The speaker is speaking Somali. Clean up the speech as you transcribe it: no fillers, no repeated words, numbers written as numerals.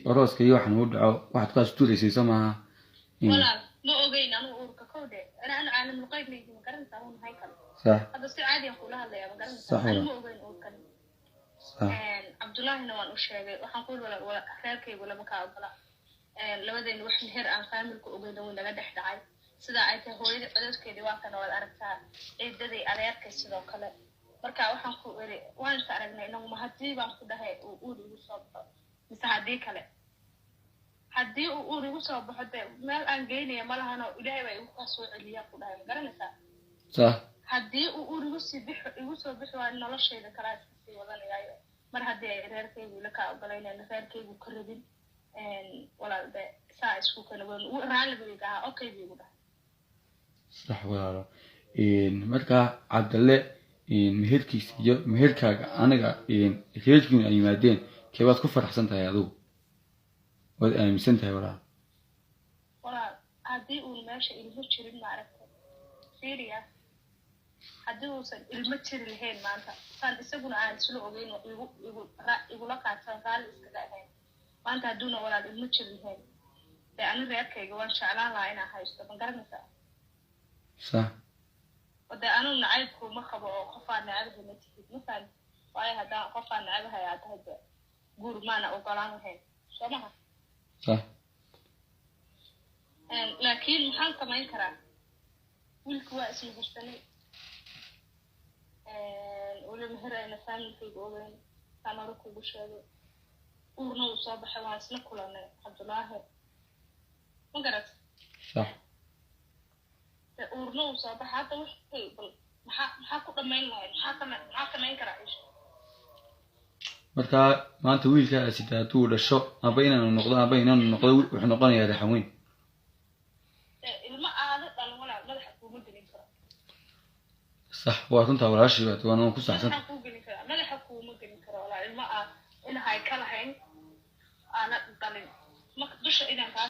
Arooska iyo waxaan uu dhaco waxaad ku asturaysay soo maaha? Walaal, ma ogeyn anugu uurka kowde. Ana caalamul qayb maydi, ma garanaysaa? Uu nahay kale. Hadda si caadiyan kula hadlayaa, ma garanaysaa? Anu ma ogeyn uurkan. Cabdullaahina waan u sheegay. Waxaan ku yidhi, walaal, reerkaygu lama kaa ogola. Labadeena wax meher aan faamilka ogeyna wuu naga dhex dhacay. Sidaa ay tahay, hooyada codadkeedii waa kana, waad aragtaa, eedaday, adeerkay sidoo kale. Marka waxaan ku iri, waan is aragnay inaguma, haddii baan ku dhahay uu uur igu soo baxo mise haddii kale, haddii uu uur igu soo baxo, dee meel aan geynaya ma lahano, Ilaahay baa igu kaa soo celiya, ku dhahay, ma garanaysaa? Haddii uu uur igu sii bix igu soo bixi waayo, noloshayda kalaa iska sii wadanayaayo. Mar haddii ay reerkaygu ila kaa ogolaynayna, reerkaygu ka rabin, walaal, de saa isku kala weyn, raalli buu iga ahaa, okay buu igu dhahay. Sax walaalo. Marka Cabdalle meherkiisa iyo meherkaaga aniga reerkiinu ay yimaadeen, keebaad ku faraxsan tahay adigu, waad aaminsan tahay, walaal? Walaal, haddii uun meesha ilmo jirin, maaragtay, fiiriya, haddii uusan ilmo jiri lahayn maanta, saan isaguna aan isla ogeyn oo igu igu igula qaatan, raalli iskaga ahayn maanta, hadduuna walaal ilmo jiri lahayn, dee ani reerkayga waan jeclaan lahaa inaan haysto, ma garanaysaa? Oo dee anu nacayb kuma qabo oo qofaan necabahay ma tihid, ma fahamti? Waayo, haddaan qofaan necabahay aad tahay, dee guur maana ogolaan lahayn, soo maha? Laakiin maxaan samayn karaa? Wiilka waa ismehersanay, weli meher ayna faamilkayga ogeyn, saan hore kugu sheegay. Uurna wuu soo baxay, waan isla kulanay Cabdulaahi, ma garat? Dee uurna wuu soo baxay. Hadda wixii bal maxaa ku dhamayn lahayd? Maxaa samayn karaa isha? Marka maanta wiilka asita hadduu dhasho, amba inaanu noqdo amba inaanu noqdo, wuxuu noqonayaa raxan weyn. Dee ilmo aada dhalin, walaal, madaxa kuuma gelin karo. Sax, waa runtaa walaashii, baad waana ku saxsanta. Madaxa kuu gelin karaa, madaxa kuuma gelin karo, walaal. Ilmo aad inahay ka lahayn, aana dhalin, marka dusha inaan kaa